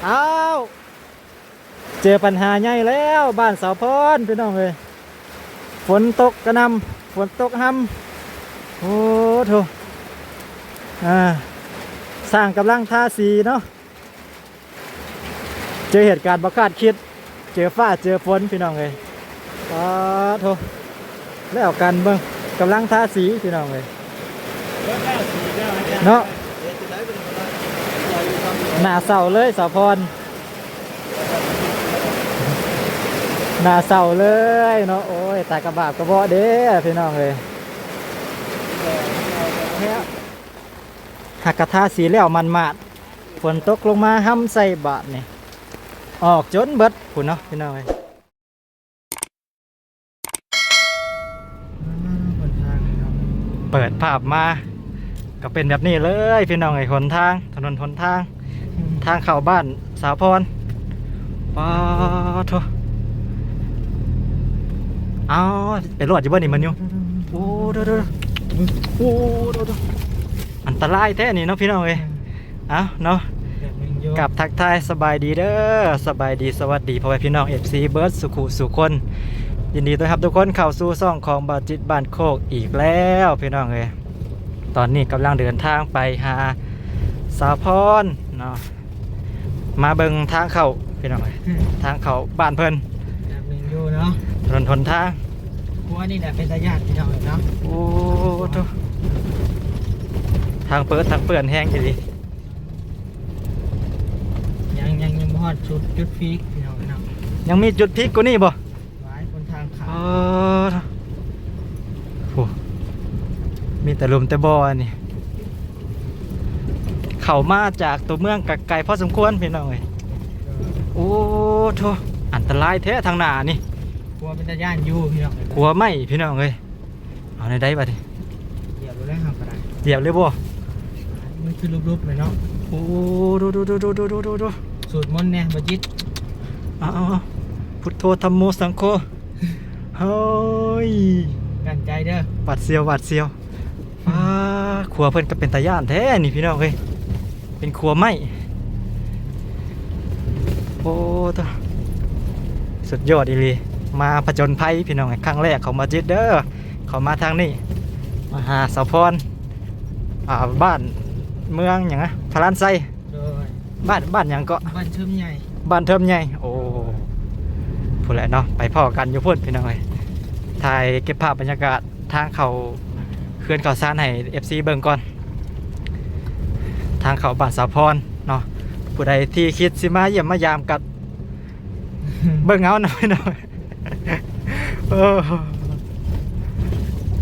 ອ້າວ ເຈີບັນຫາໃຫຍ່ແລ້ວ ບ້ານສາວພອນ ພີ່ນ້ອງເອີຍ. ຝົນຕົກກະໜ່ຳ ຝົນຕົກຮຳ. ໂອ້ໂທ້ ອາ ຊ່າງກຳລັງທາສີເນາະ. ເຈີເຫດການບໍ່ຄາດຄິດ ເຈີຟ້າເຈີຝົນ ພີ່ນ້ອງເອີຍ. ປາໂທ ແລ້ວກັນເບິ່ງ ກຳລັງທາສີ ພີ່ນ້ອງເອີຍ ເນາະ. ໜ້າເສົ້າເລີຍສາວພອນ ໜ້າເສົ້າເລີຍເນາະ. ໂອ້ຍ ຕາຍກະບາບກະເບາະເດ້ ພີ່ນ້ອງເອີຍ. ຫາກະທາສີແລ້ວໝາດໆ ຝົນຕົກລົງມາຮຳໃສ່ບາດນີ້ ອອກຈົນເບິດພຸ້ນເນາະ ພີ່ນ້ອງເອີຍ. ເປີດພາບມາກະເປັນແບບນີ້ເລີຍ ພີ່ນ້ອງເອີຍ. ຫົນທາງ ຖະໜົນຫົນທາງ ທາງເຂົ້າບ້ານສາວພອນ. ປາໂທ ເອົາ ໄປລອດຢູ່ບໍ່ນີ້ມັນຢູ່. ໂອ້ ໂດ ໂດ ໂອ້ ໂດ ໂດ ອັນຕະລາຍແທ້ນີ້ເນາະ ພີ່ນ້ອງເອີຍ. ເອົາເນາະ ກັບທັກທາຍສະບາຍດີເດີ ສະບາຍດີ ສະຫວັດດີ ພໍ່ແມ່ພີ່ນ້ອງ ເອັຟຊີ ເບິດສູ່ຜູ້ສູ່ຄົນ. ຍິນດີຕ້ອນຮັບທຸກຄົນເຂົ້າສູ່ຊ່ອງຂອງບ່າວຈິດບ້ານໂຄກອີກແລ້ວ ພີ່ນ້ອງເອີຍ. ຕອນນີ້ກຳລັງເດີນທາງໄປຫາສາວພອນເນາະ ມາເບິ່ງທາງເຂົ້າ ພີ່ນ້ອງເອີຍ ທາງເຂົ້າບ້ານເພິ່ນ. ຢາກເບິ່ງຢູ່ເນາະ ຖະໜົນຫົນທາງ. ຂົວນີ້ແຫຼະເປັນຕາຢ້ານ ພີ່ນ້ອງເອີຍເນາະ. ໂອ້ໂທ້ ທາງເປີດທາງເປື້ອນແຮງອີ່ຫຼີ. ຍັງ ຍັງ ຍັງບໍ່ຮອດຈຸດ ຈຸດພີກ ພີ່ນ້ອງເອີຍເນາະ. ຍັງມີຈຸດພີກກວ່ານີ້ບໍ່? ຫຼາຍຄົນທາງຂາດ. ເອີ ໂອ້ ມີແຕ່ຫຼຸມແຕ່ບໍ່ອັນນີ້. ເຂົ້າມາຈາກຕົວເມືອງກະໄກພໍສົມຄວນ ພີ່ນ້ອງເອີຍ. ເອີ ໂອ້ໂທ້ ອັນຕະລາຍແທ້ທາງໜ້ານີ້. ຂົວເປັນຕາຢ້ານຢູ່ ພີ່ນ້ອງເອີຍ ຂົວໄມ້ ພີ່ນ້ອງເອີຍ. ເອົາແນວໃດບາດນີ້? ຢຽບແລ້ວເຮົາກະໄດ້ ຢຽບເລີຍບໍ່? ມັນຄືຫຼຸບໆແມ່ນເນາະ. ໂອ້ ໂດ ໂດ ໂດ ສູດມົນແດ່ ບ່າວຈິດ. ເອົາໆ ພຸດໂທ ທຳໂມ ສັງໂຄ. ເຮີ້ຍ ກັ້ນໃຈເດີ ຫວາດສຽວ ຫວາດສຽວ. ອ້າ ຂົວເພິ່ນກະເປັນຕາຢ້ານແທ້ນີ້ ພີ່ນ້ອງເອີຍ ເປັນຂົວໄມ້. ໂອ້ ໂທ້ ສຸດຍອດອີ່ຫຼີ ມາຜະຈົນໄພ ພີ່ນ້ອງເອີຍ. ຄັ້ງແລກຂອງບ່າວຈິດເດີ ເຂົ້າມາທາງນີ້ ມາຫາສາວພອນ ອ່າ ບ້ານເມືອງຫຍັງນະ ພະລານໄຊ. ໂດຍ ບ້ານ ບ້ານຫຍັງເກາະ? ບ້ານເທີມໃຫຍ່ ບ້ານເທີມໃຫຍ່. ໂອ້ ພຸ້ນແຫຼະເນາະ ໄປພໍ້ກັນຢູ່ພຸ້ນ ພີ່ນ້ອງເອີຍ. ຖ່າຍເກັບພາບບັນຍາກາດທາງເຂົ້າເຮືອນເຂົ້າຊານໃຫ້ ເອັຟຊີ ເບິ່ງກ່ອນ ທາງເຂົ້າບ້ານສາວພອນເນາະ. ຜູ້ໃດທີ່ຄິດຊິມາຢ້ຽມມາຢາມກະເບິ່ງເອົາເນາະ ພີ່ນ້ອງ. ໂອ້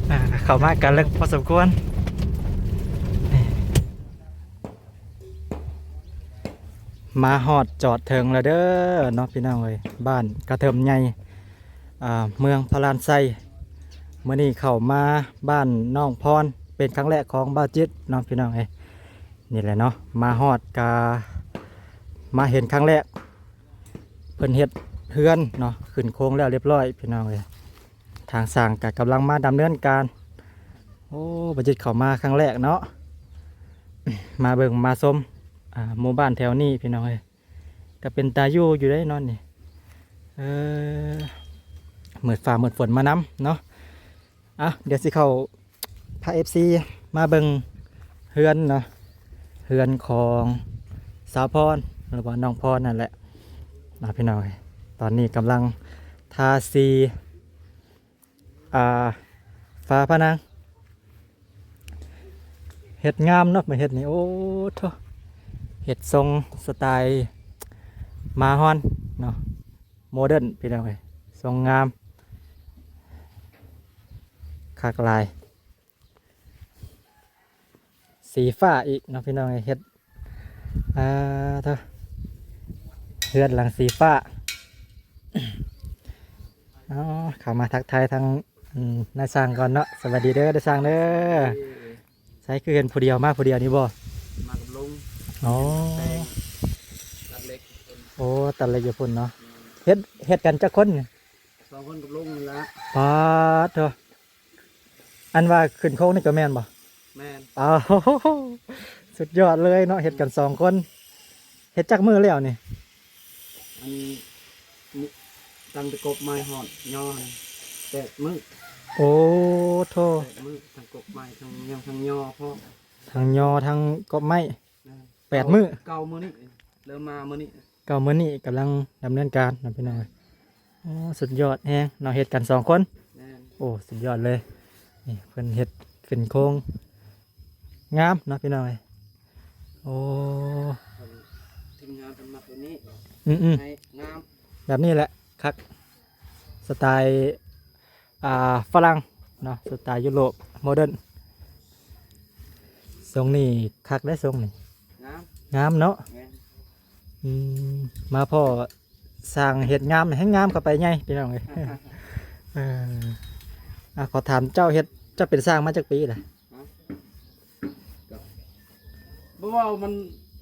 ອ່າ ເຂົ້າມາກະເລິກພໍສົມຄວນ. ມາຮອດຈອດເຖິງແລ້ວເດີເນາະ ພີ່ນ້ອງເອີຍ ບ້ານກະເທີມໃຫຍ່ ອ່າ ເມືອງພະລານໄຊ. ມື້ນີ້ເຂົ້າມາບ້ານນ້ອງພອນເປັນຄັ້ງແລກຂອງບ່າວຈິດເນາະ ພີ່ນ້ອງເອີຍ. ນີ້ແຫຼະເນາະ ມາຮອດກະມາເຫັນຄັ້ງແລກ ເພິ່ນເຮັດເຮືອນເນາະ ຂຶ້ນໂຄງແລ້ວລຽບຮ້ອຍ ພີ່ນ້ອງເອີຍ. ທາງຊ່າງກະກຳລັງມາດຳເນີນການ. ໂອ້ ບ່າວຈິດເຂົ້າມາຄັ້ງແລກເນາະ ມາເບິ່ງມາຊົມ ອ່າ ໝູ່ບ້ານແຖວນີ້ ພີ່ນ້ອງເອີຍ. ກະເປັນຕາຢູ່ຢູ່ເດ້ເນາະນີ້ ເອີ ມືດຟ້າມືດຝົນມານຳເນາະ. ອ່ະ ດຽວຊິເຂົ້າພາ ເອັຟຊີ ມາເບິ່ງເຮືອນເນາະ ເຮືອນຂອງສາວພອນ ຫຼືວ່ານ້ອງພອນນັ້ນແຫຼະເນາະ ພີ່ນ້ອງເອີຍ. ຕອນນີ້ກຳລັງທາສີ ອ່າ ຝາຜະໜັງ ເຮັດງາມເນາະ ມາເຮັດນີ້. ໂອ້ໂທ້ ເຮັດຊົງສະໄຕລ໌ມາຮອນເນາະ ໂມເດີນ ພີ່ນ້ອງເອີຍ ຊົງງາມ ຄັກຫຼາຍ. ສີຟ້າອີກເນາະ ພີ່ນ້ອງເອີຍ ເຮັດ ອ່າ ເທີ ເຮືອນຫຼັງສີຟ້າ. ເອົາ ເຂົ້າມາທັກທາຍທາງ ອືມ ນາຍຊ່າງກ່ອນເນາະ. ສະບາຍດີເດີ ນາຍຊ່າງເດີ. ໃສ ຄືເຫັນຜູ້ດຽວ ມາຜູ້ດຽວນີ້ບໍ່? ມາກັບລຸງ. ອໍ ຕັດເຫຼັກ ໂອ້ ຕັດເຫຼັກຢູ່ພຸ້ນເນາະ. ແມ່ນ ເຮັດ ເຮັດກັນຈັກຄົນ? ສອງຄົນກັບລຸງນີ້ລະ. ປາດໂທ້ ອັນວ່າຂຶ້ນໂຄງນີ້ກະແມ່ນບໍ່? ແມ່ນ. ອ້າວ ສຸດຍອດເລີຍເນາະ ເຮັດກັນສອງຄົນ. ເຮັດຈັກມື້ແລ້ວນີ້? ອັນນີ້ ຕັ້ງແຕ່ກົກໄມ້ຮອດຍໍຫັ້ນແປດມື້. ໂອ້ໂທ້ ແປດມື້ ທັງກົກໄມ້ ທັງຫຍັງ ທັງຍໍພ້ອມ ທັງຍໍ ທັງກົກໄມ້. ແມ່ນ ແປດມື້ ເກົ້າມື້ນີ້ ເລີ່ມມາມື້ນີ້ ເກົ້າມື້ນີ້ກຳລັງດຳເນີນການເນາະ ພີ່ນ້ອງເອີຍ. ໂອ້ ສຸດຍອດແຮງເນາະ ເຮັດກັນສອງຄົນ. ແມ່ນ ໂອ້ ສຸດຍອດເລີຍ. ນີ້ເພິ່ນເຮັດເປັນໂຄງງາມເນາະ ພີ່ນ້ອງເອີຍ. ໂອ້ ທີມງານເພິ່ນມັກແບບນີ້ ອືມໆ ໃຫ້ງາມ ແບບນີ້ແຫຼະຄັກ ສະໄຕ ອ່າ ຝຣັ່ງເນາະ ສະໄຕຢູໂຣບໂມເດີນ. ຊົງນີ້ຄັກເດ້ ຊົງນີ້ ງາມ ງາມເນາະ. ແມ່ນ ອືມ ມາພໍ້ຊ່າງເຮັດງາມ ແຮ່ງງາມເຂົ້າໄປໃຫຍ່ ພີ່ນ້ອງເອີຍ. ເອີ ອ່າ ຂໍຖາມເຈົ້າເຮັດ ເຈົ້າເປັນຊ່າງມາຈັກປີລະ? ຮະ? ກະ ບໍ່ເວົ້າ ມັນ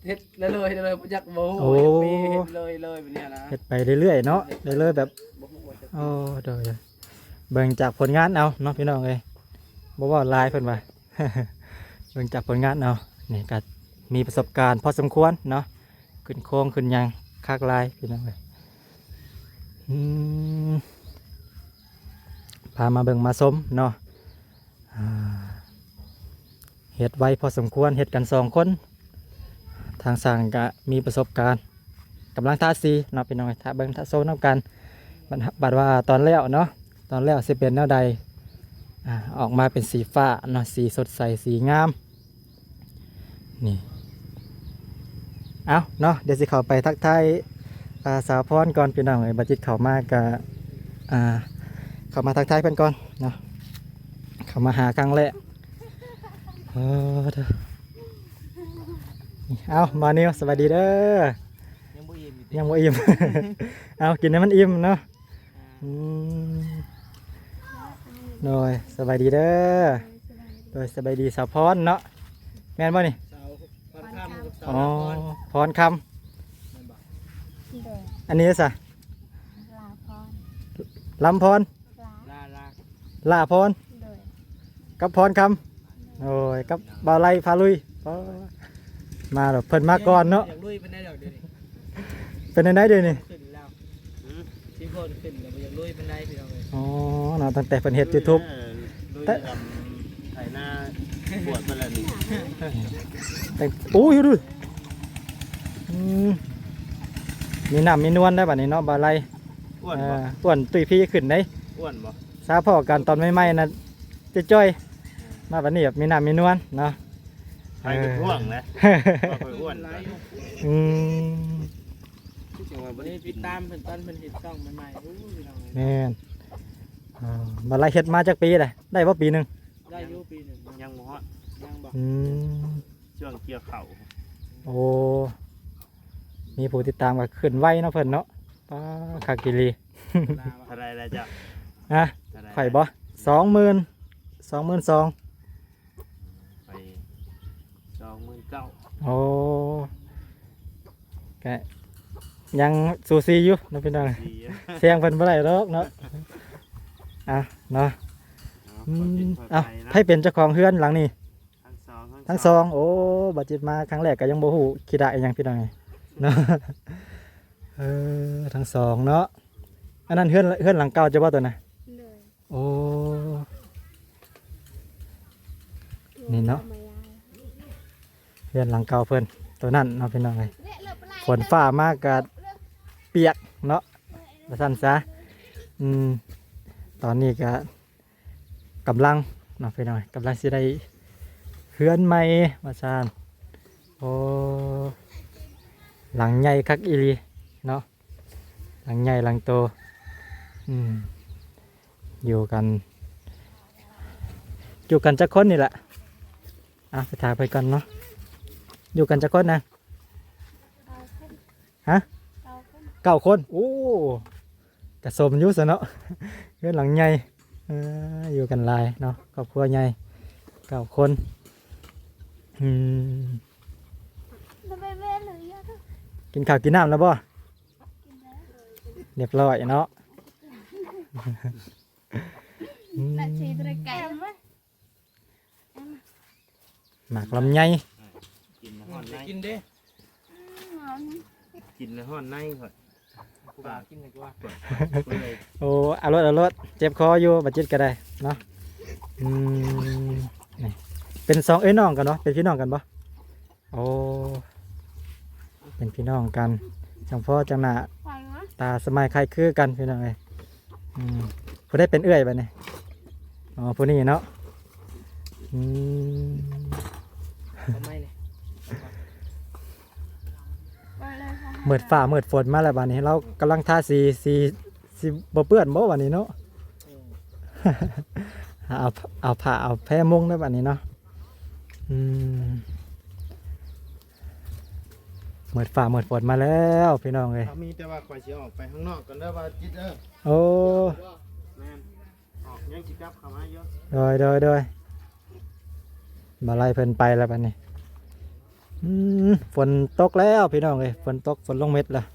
ເຮັດເລື້ອຍໆ ເລື້ອຍໆ ບໍ່ຈັກ ບໍ່ຮູ້ ໂອ້ ເຮັດເລື້ອຍໆ ແບບນີ້ນະ ເຮັດໄປເລື້ອຍໆເນາະ ເຮັດໄປເລື້ອຍໆ ແບບ ບໍ່ຮູ້ວ່າຈະ ໂອ້ ໂດຍ ເບິ່ງຈາກຜົນງານເອົາເນາະ ພີ່ນ້ອງເອີຍ. ບໍ່ເວົ້າຫຼາຍເພິ່ນວ່າ ເບິ່ງຈາກຜົນງານເອົາ. ນີ້ກະມີປະສົບການພໍສົມຄວນເນາະ ຂຶ້ນໂຄງຂຶ້ນຫຍັງຄັກຫຼາຍ ພີ່ນ້ອງເອີຍ. ອືມ ພາມາເບິ່ງມາຊົມເນາະ ອ່າ ເຮັດໄວພໍສົມຄວນ ເຮັດກັນສອງຄົນ. ທາງຊ່າງກະມີປະສົບການ ກຳລັງທາສີເນາະ ພີ່ນ້ອງເອີຍ ຖ້າເບິ່ງຖ້າຊົມນຳກັນ. ບັດ ບັດວ່າຕອນແລ້ວເນາະ ຕອນແລ້ວຊິເປັນແນວໃດ ອ່າ ອອກມາເປັນສີຟ້າເນາະ ສີສົດໃສ ສີງາມ. ນີ້ ເອົາເນາະ ດຽວຊິເຂົ້າໄປທັກທາຍ ອ່າ ສາວພອນກ່ອນ ພີ່ນ້ອງເອີຍ. ບໍ່ຈິດເຂົ້າມາກະ ອ່າ ເຂົ້າມາທັກທາຍເພິ່ນກ່ອນເນາະ ເຂົ້າມາຫາຄັ້ງແລກ. ເອີ ເອົາ ມານິວ ສະບາຍດີເດີ. ຍັງບໍ່ອີ່ມຢູ່ຕິ? ຍັງບໍ່ອີ່ມ ເອົາ ກິນໃຫ້ມັນອີ່ມເນາະ. ອືມ ໂດຍ ສະບາຍດີເດີ. ໂດຍ ສະບາຍດີສາວພອນເນາະ ແມ່ນບໍ່ນີ້? ສາວພອນຄຳກັບສາວ ອໍ ລາພອນ ພອນຄຳ ແມ່ນບໍ່? ໂດຍ ອັນນີ້ຊະ? ລາພອນ ລຳພອນ ລາ ລາ ລາ ລາພອນ ໂດຍ ກັບພອນຄຳ. ໂອ້ຍ ກັບບ່າວໄລພາລຸຍ. ອໍ ມາແລ້ວ ເພິ່ນມາກ່ອນເນາະ. ຢາກລຸຍປານໃດດອກດຽວນີ້? ເປັນຈັ່ງໃດດຽວນີ້? ຂຶ້ນແລ້ວ ອືມ ຊິໂພດຂຶ້ນກໍບໍ່ຢາກລຸຍປານໃດ ພີ່ນ້ອງເອີຍ. ອໍ ເນາະ ຕັ້ງແຕ່ເພິ່ນເຮັດຢູທູບ ເອີ ລຸຍ ແຕ່ ດຳໄຖນາ ປວດໄປແລ້ວນີ້. ແຕ່ ໂອ້ຍ ດູ ອືມ ມີນ້ຳມີນວນໄດ໋ບັດນີ້ເນາະ ບ່າວໄລ. ອ້ວນບໍ່? ເອີ ອ້ວນຕຸ້ຍພີ້ຂຶ້ນເດ້. ອ້ວນບໍ່? ສາພໍ້ກັນຕອນໃໝ່ໆນະ ຈ່ອຍໆ ມາບັດນີ້ແບບມີນ້ຳມີນວນເນາະ. ໃຜເປັນຫ່ວງນະ ເອີ ວ່າຂ້ອຍອ້ວນ. ອືມ ຄືຈັງວ່າບໍ່ໄດ້ຕິດຕາມເພິ່ນຕອນເພິ່ນເຮັດຊ່ອງໃໝ່ໆ. ໂອ້ຍ ພີ່ນ້ອງເອີຍ ແມ່ນ. ອ່າ ບັດລາເຮັດມາຈັກປີແລ້ວ? ໄດ້ບໍ່ປີໜຶ່ງ? ໄດ້ຢູ່ປີໜຶ່ງ. ຍັງບໍ່ຮອດ ຍັງບໍ່? ອືມ ຊ່ວງກ່ຽວເຂົ້າ. ໂອ້ ມີຜູ້ຕິດຕາມກໍຂຶ້ນໄວເນາະເພິ່ນເນາະ. ປ້າ ຄັກອີ່ຫຼີ. ເທົ່າໃດແລ້ວເຈົ້າ? ຮະ? ເທົ່າໃດ? ຂ້ອຍບໍ່? ສອງໝື່ນ ສອງໝື່ນສອງ. ໄປສອງໝື່ນເກົ້າ. ໂອ້ ກະຍັງສູສີຢູ່ເນາະ ພີ່ນ້ອງ. ສູສີຢູ່. ແຊງເພິ່ນບໍ່ໄດ້ດອກເນາະ. ອ່ະ ເນາະ. ເອົາ ອືມ ຂໍຂອບໃຈນະ. ເອົາ ໃຜເປັນເຈົ້າຂອງເຮືອນຫຼັງນີ້? ທັງສອງ ທັງສອງ. ໂອ້ ບາດຈິດມາຄັ້ງແລກກໍຍັງບໍ່ຮູ້ຂີ້ດາອີ່ຫຍັງ ພີ່ນ້ອງເນາະ. ເອີ ທັງສອງເນາະ. ອັນນັ້ນເຮືອນ ເຮືອນຫຼັງເກົ່າເຈົ້າບໍ່ຕົວນະ? ໂດຍ. ໂອ້ ນີ້ເນາະ ເຮືອນຫຼັງເກົ່າເພິ່ນ ຕົວນັ້ນເນາະ ພີ່ນ້ອງເອີຍ. ຝົນຟ້າມາກະປຽກເນາະ ວ່າຊັ້ນຊະ. ອືມ ຕອນນີ້ກະກຳລັງເນາະ ພີ່ນ້ອງເອີຍ ກຳລັງຊິໄດ້ເຮືອນໃໝ່ວ່າຊັ້ນ. ໂອ້ ຫຼັງໃຫຍ່ຄັກອີ່ຫຼີເນາະ. ຫຼັງໃຫຍ່ຫຼັງໂຕ. ອືມ ຢູ່ກັນ ຢູ່ກັນຈັກຄົນນີ້ລະ? ອ່ະ ໄປຖາມເພິ່ນກ່ອນເນາະ. ຢູ່ກັນຈັກຄົນນະ? ເກົ້າຄົນ. ຮະ? ເກົ້າຄົນ. ເກົ້າຄົນ. ໂອ້ ກະສົມຢູ່ຊະເນາະ ເຮືອນຫຼັງໃຫຍ່. ເອີ ຢູ່ກັນຫຼາຍເນາະ ຄອບຄົວໃຫຍ່ ເກົ້າຄົນ. ອືມ ກິນເຂົ້າກິນນ້ຳແລ້ວບໍ່? ກິນແລ້ວ. ຮຽບຮ້ອຍເນາະ. ອືມ ໝາກລຳໄຍ. ກິນແລ້ວຮ້ອນໃນ ກິນເດ້. ອືມ ກິນແລ້ວຮ້ອນໃນຂ້ອຍ. ປາກກິນດີກວ່າ ໂອ້ ເອົາໂລດ ເອົາໂລດ ເຈັບຄໍຢູ່ ບາດຈິດກໍໄດ້ເນາະ. ອືມ ນີ້ ເປັນສອງເອື້ອຍນ້ອງກັນເນາະ ເປັນພີ່ນ້ອງກັນບໍ່? ໂອ້ ເປັນພີ່ນ້ອງກັນ ຈັ່ງພໍ່ຈັ່ງໜ້າ ຕາສະໄໝຄ້າຍຄືກັນ ພີ່ນ້ອງເອີຍ. ອືມ ຜູ້ໃດເປັນເອື້ອຍບາດນີ້? ອໍ ຜູ້ນີ້ເນາະ. ອືມ ເໝິດຟ້າເໝິດຝົນມາແລ້ວບາດນີ້ ລາວກຳລັງທາສີ ສີ ຊິບໍ່ເປື້ອນບໍ່ບາດນີ້ເນາະ? ເອົາ ເອົາຜ້າເອົາແພມຸງແລ້ວບາດນີ້ເນາະ. ອືມ ເໝິດຟ້າເໝິດຝົນມາແລ້ວ ພີ່ນ້ອງເອີຍ. ເຮົາມີແຕ່ວ່າຂ້ອຍຊິອອກໄປຂ້າງນອກກ່ອນເດີ ບາດຈິດເດີ. ໂອ້ ແມ່ນ ອອກ ຍັງຊິກັບເຂົ້າມາຢູ່. ໂດຍ ໂດຍ ໂດຍ ບ່າວໄລເພິ່ນໄປແລ້ວບາດນີ້. ອືມ ຝົນຕົກແລ້ວ ພີ່ນ້ອງເອີຍ ຝົນຕົກ ຝົນລົງເມັດແລ້ວ.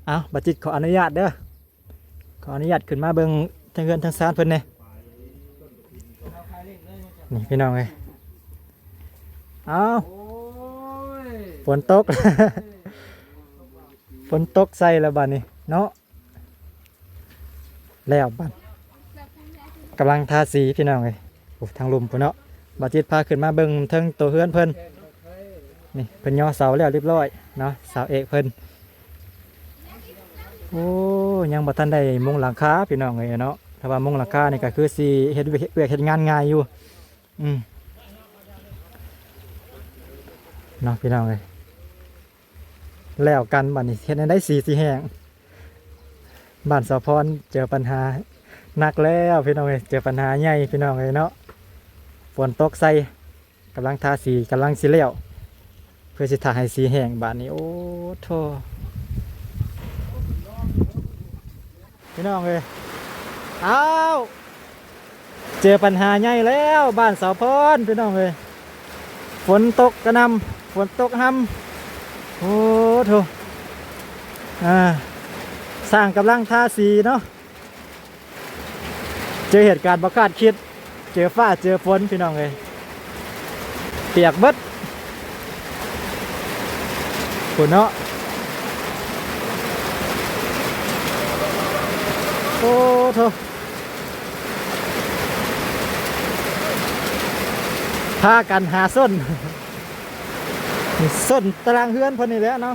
ເອົ້າ ບາດຈິດ ຂໍອະນຸຍາດເດີ ຂໍອະນຸຍາດຂຶ້ນມາເບິ່ງທາງເຮືອນທາງຊານເພິ່ນແດ່. ນີ້ ພີ່ນ້ອງເອີຍ ເອົ້າ ໂອ້ຍ ຝົນຕົກ ຝົນຕົກໃສ່ແລ້ວບາດນີ້ເນາະ. ແລ້ວບາດ ກຳລັງທາສີ ພີ່ນ້ອງເອີຍ. ໂອ້ ທາງລຸ່ມພຸ້ນເນາະ ບາດຈິດພາຂຶ້ນມາເບິ່ງເທິງໂຕເຮືອນເພິ່ນ. ນີ້ ເພິ່ນຍໍເສົາແລ້ວຮຽບຮ້ອຍເນາະ ສາວເອກເພິ່ນ. ໂອ້ ຍັງບໍ່ທັນໄດ້ມຸງຫຼັງຄາ ພີ່ນ້ອງເອີຍເນາະ. ຖ້າວ່າມຸງຫຼັງຄານີ້ກໍຄືຊິເຮັດວຽກ ເຮັດວຽກເຮັດງານງ່າຍຢູ່. ອືມ ເນາະ ພີ່ນ້ອງເອີຍ. ແລ້ວກັນບາດນີ້ ເຮັດແນວໃດສີຊິແຫ້ງ? ບ້ານສາວພອນເຈີບັນຫາໜັກແລ້ວ ພີ່ນ້ອງເອີຍ ເຈີບັນຫາໃຫຍ່ ພີ່ນ້ອງເອີຍເນາະ. ຝົນຕົກໃສ່ ກຳລັງທາສີ ກຳລັງຊິແລ້ວ ເພື່ອຊິຖ້າໃຫ້ສີແຫ້ງບາດນີ້. ໂອ້ໂທ້ ພີ່ນ້ອງເອີຍ ອ້າວ ເຈີບັນຫາໃຫຍ່ແລ້ວ ບ້ານສາວພອນ ພີ່ນ້ອງເອີຍ. ຝົນຕົກກະໜ່ຳ ຝົນຕົກຮຳ. ໂອ້ໂທ້ ອ່າ ຊ່າງກຳລັງທາສີເນາະ. ເຈີເຫດການບໍ່ຄາດຄິດ ເຈີຟ້າເຈີຝົນ ພີ່ນ້ອງເອີຍ ປຽກເບິດ ພຸ້ນເນາະ. ໂອ້ໂທ້ ພາກັນຫາສົ້ນ ສົ້ນຕາລາງເຮືອນເພິ່ນນີ້ແຫຼະເນາະ.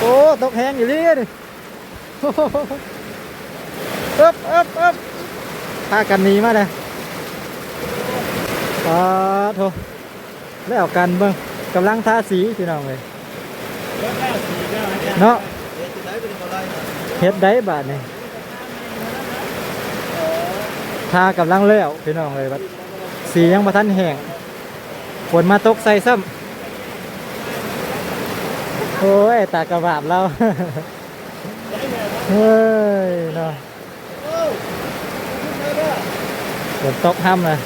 ໂອ້ ຕົກແຮງອີ່ຫຼີນີ້ ອຶບ ອຶບ ອຶບ ພາກັນໜີມາເລີຍ. ປາໂທ້ ແລ້ວກັນເບິ່ງ ກຳລັງທາສີ ພີ່ນ້ອງເອີຍ ເນາະ. ເຮັດໄດ້ບາດນີ້ ທາກຳລັງແລ້ວ ພີ່ນ້ອງເອີຍ ບັດສີຍັງບໍ່ທັນແຫ້ງ ຝົນມາຕົກໃສ່ຊ້ຳ. ໂອ້ຍ ຕາກະບາບລາວ ເຮີ້ຍເນາະ ຝົນຕົກຮຳນະ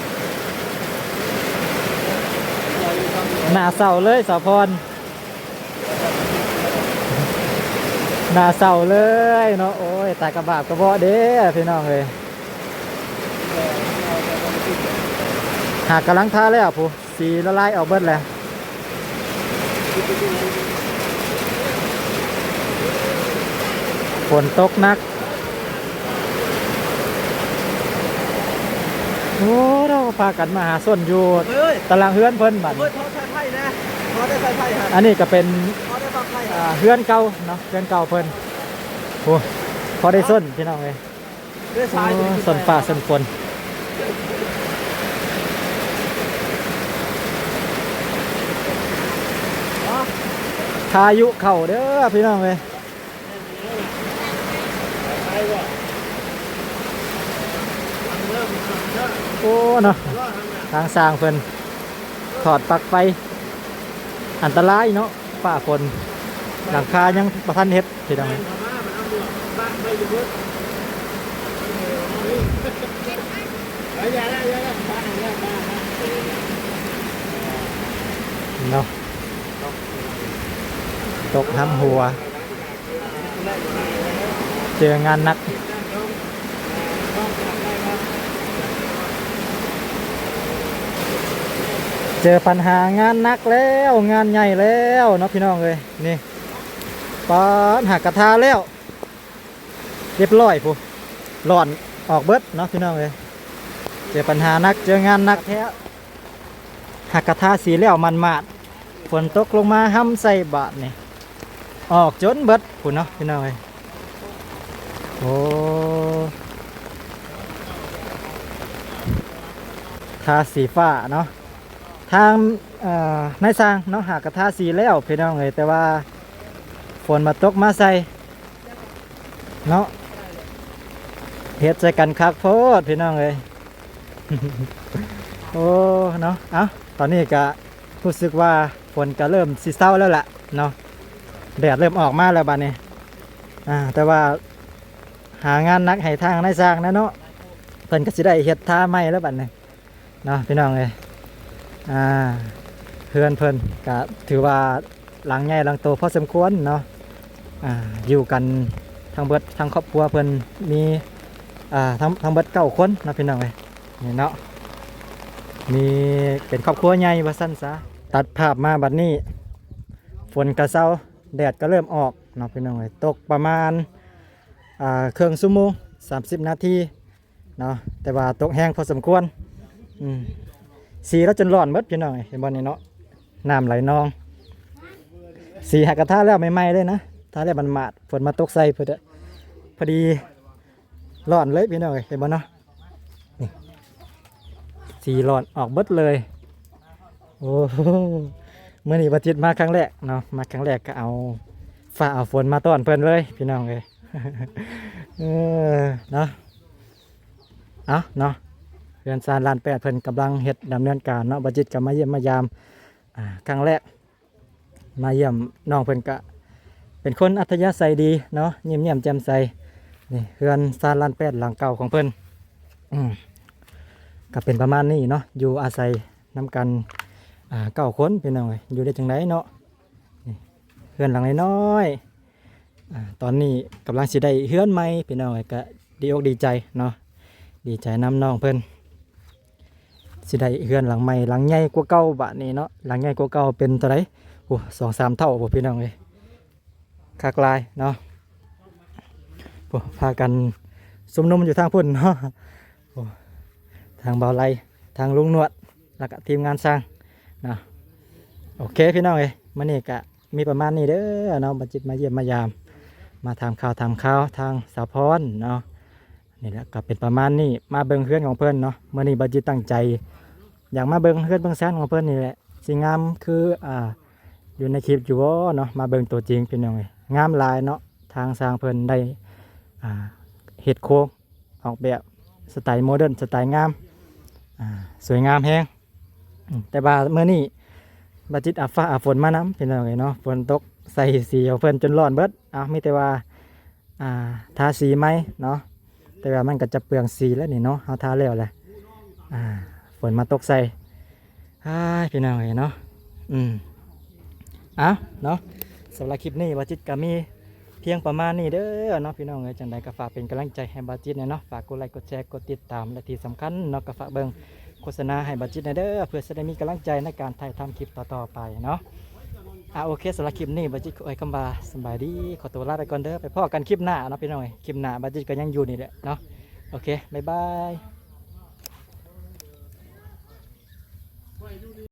ໜ້າເສົ້າເລີຍສາວພອນ ໜ້າເສົ້າເລີຍເນາະ. ໂອ້ຍ ຕາຍກະບາບກະເບາະເດ້ພີ່ນ້ອງເອີຍ ຫາກກຳລັງທາແລ້ວພຸ້ນ ສີລະລາຍອອກເບິດແລ້ວ ຝົນຕົກໜັກ. ໂອ້ ເຮົາພາກັນມາຫາຊົນຢູ່ ເອີຍ ຕາລາງເຮືອນເພິ່ນບັດນີ້ ເອີຍ ພໍໃຊ້ໄຟແດ່ ພໍໄດ້ໃຊ້ໄຟຫັ້ນ ອັນນີ້ກະເປັນ ພໍໄດ້ປັບໄຟ ອ່າ ເຮືອນເກົ່າເນາະ ເຮືອນເກົ່າເພິ່ນ ໂອ້ ພໍໄດ້ຊົນພີ່ນ້ອງເອີຍ. ໂອ້ ຊົນຟ້າຊົນຝົນ ພາຍຸເຂົ້າເດີພີ່ນ້ອງເອີຍ. ໂອ້ ເນາະ ທາງຊ່າງເພິ່ນຖອດປັລັກໄຟ ອັນຕະລາຍເນາະ ຟ້າຝົນ ຫຼັງຄາຍັງບໍ່ທັນເຮັດພີ່ນ້ອງເອີຍ ເນາະ ຕົກຫຳຫົວ ເຈີງານໜັກ ເຈີບັນຫາງານໜັກແລ້ວ ງານໃຫຍ່ແລ້ວເນາະພີ່ນ້ອງເອີຍ ນີ້ ປາດ ຫາກກະທາແລ້ວ ຮຽບຮ້ອຍພຸ້ນ ຫຼອນອອກເບິດເນາະພີ່ນ້ອງເອີຍ. ເຈີປັນຫາໜັກ ເຈີງານໜັກແທ້ ຫາກກະທາສີແລ້ວໝາດໆ ຝົນຕົກລົງມາຮຳໃສ່ບາດນີ້ ອອກຈົນເບິດພຸ້ນເນາະພີ່ນ້ອງເອີຍ. ໂອ້ ທາສີຟ້າເນາະ ທາງ ເອີ ນາຍຊ່າງເນາະ ຫາກະທາສີແລ້ວພີ່ນ້ອງເອີຍ ແຕ່ວ່າຝົນມາຕົກມາໃສ່ເນາະ ເຮັດໃສ່ກັນຄັກໂພດພີ່ນ້ອງເອີຍ. ໂອ້ ເນາະ ເອົ້າ ຕອນນີ້ກະຮູ້ສຶກວ່າຝົນກະເລີ່ມຊິເຊົາແລ້ວລະເນາະ ແດດເລີ່ມອອກມາແລ້ວບາດນີ້ ອາ ແຕ່ວ່າຫາງານໜັກໃຫ້ທາງນາຍຊ່າງແລ້ວເນາະ ເພິ່ນກະຊິໄດ້ເຮັດທາໃໝ່ແລ້ວບາດນີ້ ເນາະພີ່ນ້ອງເອີຍ. ອາ ເຮືອນເພິ່ນກະຖືວ່າຫຼັງໃຫຍ່ຫຼັງໂຕພໍສົມຄວນເນາະ ອາ ຢູ່ກັນທັງເບິດ ທັງຄອບຄົວເພິ່ນມີ ອາ ທັງ ທັງເບິດເກົ້າຄົນເນາະພີ່ນ້ອງເອີຍ ນີ້ເນາະ ມີ ເປັນຄອບຄົວໃຫຍ່ວ່າຊັ້ນຊະ. ຕັດພາບມາບັດນີ້ ຝົນກະເຊົາ ແດດກະເລີ່ມອອກເນາະພີ່ນ້ອງເອີຍ ຕົກປະມານ ອາ ເຄິ່ງຊົ່ວໂມງ ສາມສິບນາທີ ເນາະ ແຕ່ວ່າຕົກແຮງພໍສົມຄວນ ອືມ ສີລາວຈົນຫຼອນເບິດພີ່ນ້ອງ ເຫັນບໍ່ນີ້ເນາະ ນ້ຳໄຫຼນອງ. ສີຫາກະທາແລ້ວໃໝ່ໆເລີຍນະ ທາແລ້ວໝາດໆ ຝົນມາຕົກໃສ່ພໍດີ ພໍດີຫຼອນເລີຍພີ່ນ້ອງເອີຍ ເຫັນບໍ່ເນາະ ນີ້ ສີຫຼອນອອກເບິດເລີຍ. ໂອ້ ມື້ນີ້ບ່າວຈິດມາຄັ້ງແລກເນາະ ມາຄັ້ງແລກກະເອົາຟ້າເອົາຝົນມາຕ້ອນເພິ່ນເລີຍພີ່ນ້ອງເອີຍ. ເອີ ເນາະ ເອົາເນາະ ເຮືອນຊານລ້ານແປດເພິ່ນກຳລັງເຮັດດຳເນີນການເນາະ ບ່າວຈິດກະມາຢ້ຽມມາຢາມ ອາ ຄັ້ງແລກ ມາຢ້ຽມນ້ອງເພິ່ນກະເປັນຄົນອັດທະຍາໄສດີເນາະ ຍິ້ມແຍ້ມແຈ່ມໃສ. ນີ້ເຮືອນຊານລ້ານແປດຫຼັງເກົ່າຂອງເພິ່ນ ອືມ ກະເປັນປະມານນີ້ເນາະ ຢູ່ອາໄສນຳກັນ ອາ ເກົ້າຄົນພີ່ນ້ອງເອີຍ ຢູ່ໄດ້ຈັ່ງໃດເນາະ. ນີ້ເຮືອນຫຼັງນ້ອຍໆ ອາ ຕອນນີ້ກຳລັງຊິໄດ້ເຮືອນໃໝ່ພີ່ນ້ອງເອີຍ ກະດີອົກດີໃຈເນາະ ດີໃຈນຳນ້ອງເພິ່ນ ຊິໄດ້ເຮືອນຫຼັງໃໝ່ ຫຼັງໃຫຍ່ກວ່າເກົ່າບາດນີ້ເນາະ ຫຼັງໃຫຍ່ກວ່າເກົ່າເປັນເທົ່າໃດ ໂອ້ ສອງສາມເທົ່າພຸ້ນພີ່ນ້ອງເອີຍ ຄັກຫຼາຍເນາະ. ໂອ້ ພາກັນຊຸມນຸມຢູ່ທາງພຸ້ນເນາະ ໂອ້ ທາງບ່າວໄລ ທາງລຸງໜວດ ແລ້ວກະທີມງານຊ່າງເນາະ. ໂອເຄພີ່ນ້ອງເອີຍ ມື້ນີ້ກະມີປະມານນີ້ເດີເນາະ ບ່າວຈິດມາຢ້ຽມມາຢາມ ມາຖາມຂ່າວຖາມຄາວທາງສາວພອນເນາະ. ນີ້ແຫຼະ ກະເປັນປະມານນີ້ ມາເບິ່ງເຮືອນຂອງເພິ່ນເນາະ. ມື້ນີ້ບ່າວຈິດຕັ້ງໃຈຢາກມາເບິ່ງເຮືອນເບິ່ງຊານຂອງເພິ່ນນີ້ແຫຼະ ຊິງາມຄື ອ່າ ຢູ່ໃນຄລິບຢູ່ບໍ່ເນາະ. ມາເບິ່ງຕົວຈິງພີ່ນ້ອງເອີຍ ງາມຫຼາຍເນາະ. ທາງຊ່າງເພິ່ນໄດ້ ອ່າ ເຮັດໂຄງອອກແບບສະໄຕໂມເດີນ ສະໄຕງາມ ອ່າ ສວຍງາມແຮງ. ອືມ ແຕ່ວ່າມື້ນີ້ບ່າວຈິດເອົາຟ້າເອົາຝົນມານຳພີ່ນ້ອງເອີຍເນາະ. ຝົນຕົກໃສ່ສີຂອງເພິ່ນຈົນຫຼອນເບິດ. ເອົາ ມີແຕ່ວ່າ ອ່າ ທາສີໃໝ່ເນາະ ແຕ່ວ່າມັນກໍຈະເປືອງສີແລ້ວນີ້ເນາະ ເຮົາທາແລ້ວແຫຼະ ອ່າ ຝົນມາຕົກໃສ່. ອ້າຍ ພີ່ນ້ອງເອີຍເນາະ ອືມ ເອົາເນາະ ສຳລັບຄລິບນີ້ບ່າວຈິດກໍມີພຽງປະມານນີ້ເດີເນາະ ພີ່ນ້ອງເອີຍ. ຈັ່ງໃດກໍຝາກເປັນກຳລັງໃຈໃຫ້ບ່າວຈິດແດ່ເນາະ ຝາກກົດໄລ ກົດແຊ ກົດຕິດຕາມ ແລະທີ່ສຳຄັນເນາະ ກໍຝາກເບິ່ງໂຄສະນາໃຫ້ບ່າວຈິດແດ່ເດີ ເພື່ອຊິໄດ້ມີກຳລັງໃຈໃນການຖ່າຍທຳຄລິບຕໍ່ໆໄປເນາະ. ອ່າ ໂອເຄ ສຳລັບຄລິບນີ້ບ່າວຈິດຂໍເອີຍຄຳວ່າສະບາຍດີ ຂໍຕົວລາໄປກ່ອນເດີ ໄປພໍ້ກັນຄລິບໜ້າເນາະ ພີ່ນ້ອງເອີຍ. ຄລິບໜ້າບ່າວຈິດກໍຍັງຢູ່ນີ້ແຫຼະເນາະ. ໂອເຄ ບາຍບາຍ.